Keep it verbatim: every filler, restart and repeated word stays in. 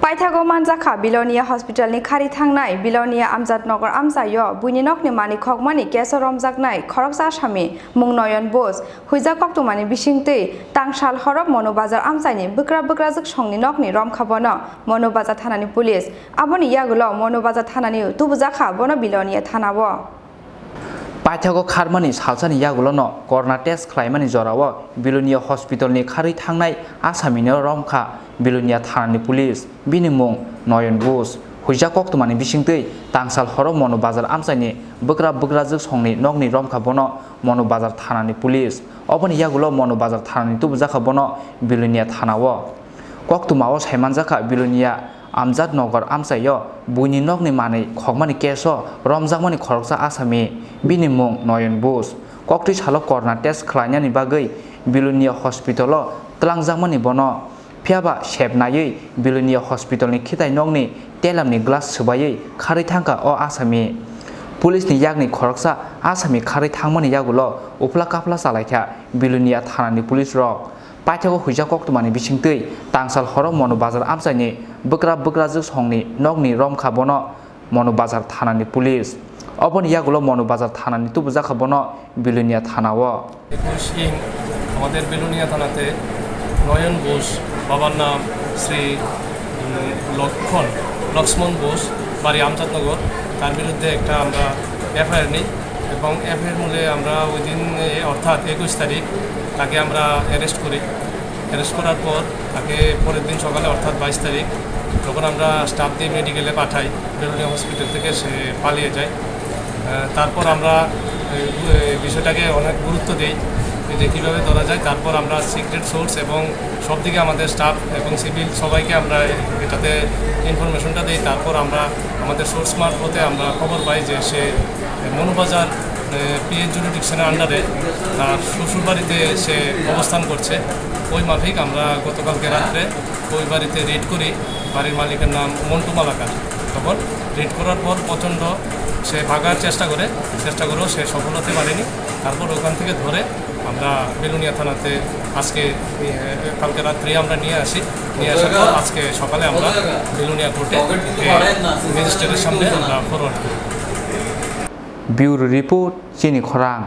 Paithago manjakha Bilonia Hospital ni khari thangnai Bilonia Amjad Nagar amchaio buini nokni manwi khokmani case o romjaknai khoroksa asami mung Noyon Bus. Huijak koktwmani bisingtwi tangsal horok Monu Bazar amchaini bwkra bwkrajwk songni nokni romkha bono Monu Bazar thanani police. Aboni yagulo Monu Bazar thanani tubujakha bono Bilonia thanao. Paithago kharmani salsani yagulono corona test khlaimani jorao Bilonia hospitalni kharwi thangnai asamino romkha Bilonia thanani police. Bini mung Noyon Bus. Huijak koktwmani bisingtwi tangsal horo Monu Bazar amchaini bwkra bwkrajwk songni nokni romkha bono Monu Bazar thanani police. Oboni yagulo Monu Bazar thanani tubujakha bono Bilonia thanao. Koktwmao saimanjakha Bilonia Amjad Nagar amchaio buini nokni manwi khokmani case o romjakmani khoroksa asami, bini mung Noyon Bus. Koktwi salo corona test khlainani bagwi Bilonia hospital o twlangjakmani bono. Phiyaba sep naiwi Bilonia hospital ni khitai nokni telamni glass swbaiwi kharwi thangkha o asami. Police ni yakni khoroksa asami kharwi thangmani yagulo uphla kaphla chalaikha Bilonia thanani police rok. Paithago huijak koktwmani bisingtwi tangsal horo Monu Bazar amchaini bwkra bwkrajwk songni nokni romkha bono Monu Bazar thanani police. Oboni yagulo Monu Bazar thanani tubujakha bono Bilonia thanao. একুশ ইং আমাদের বেলুনিয়া থানাতে নয়ন বোস, বাবার নাম শ্রী, উম, লক্ষণ, লক্ষ্মণ বোস, বাড়ি আমজাদনগর, তার বিরুদ্ধে একটা আমরা এফআইআর নিই এবং এফআইআর মূলে আমরা ওই দিন, এ, অর্থাৎ একুশ তারিখ তাকে আমরা অ্যারেস্ট করি। অ্যারেস্ট করার পর তাকে পরের দিন সকালে অর্থাৎ বাইশ তারিখ যখন আমরা স্টাফ দিয়ে মেডিকেলে পাঠাই, বেলুনিয়া হসপিটাল থেকে সে পালিয়ে যায়। আহ, তারপর আমরা এই, এই বিষয়টাকে অনেক গুরুত্ব দিই যে কীভাবে ধরা যায়। তারপর আমরা সিক্রেট সোর্স এবং সব দিকে আমাদের স্টাফ এবং সিভিল সবাইকে আমরা এটাতে ইনফরমেশনটা দিই। তারপর আমরা আমাদের সোর্স মারফতে আমরা খবর পাই যে সে মনুবাজার, এ, পিএইচ জুরিডিকশনের আন্ডারে তার শ্বশুরবাড়িতে সে অবস্থান করছে। ওই মাফিক আমরা গতকালকে রাত্রে ওই বাড়িতে রেড করি। বাড়ির মালিকের নাম মন্টু মালাকার। তখন রেড করার পর প্রচণ্ড সে ভাগার চেষ্টা করে, চেষ্টা করেও সে সফল হতে পারেনি। তারপর ওখান থেকে ধরে আমরা বেলুনিয়া থানাতে আজকে, এ, কালকে রাত্রে আমরা নিয়ে আসি। নিয়ে আসার পর আজকে সকালে আমরা বেলুনিয়া কোর্টে, এ, ম্যাজিস্ট্রেটের সামনে আমরা ফরওয়ার্ড করি। Bureau report, Chini Khorang.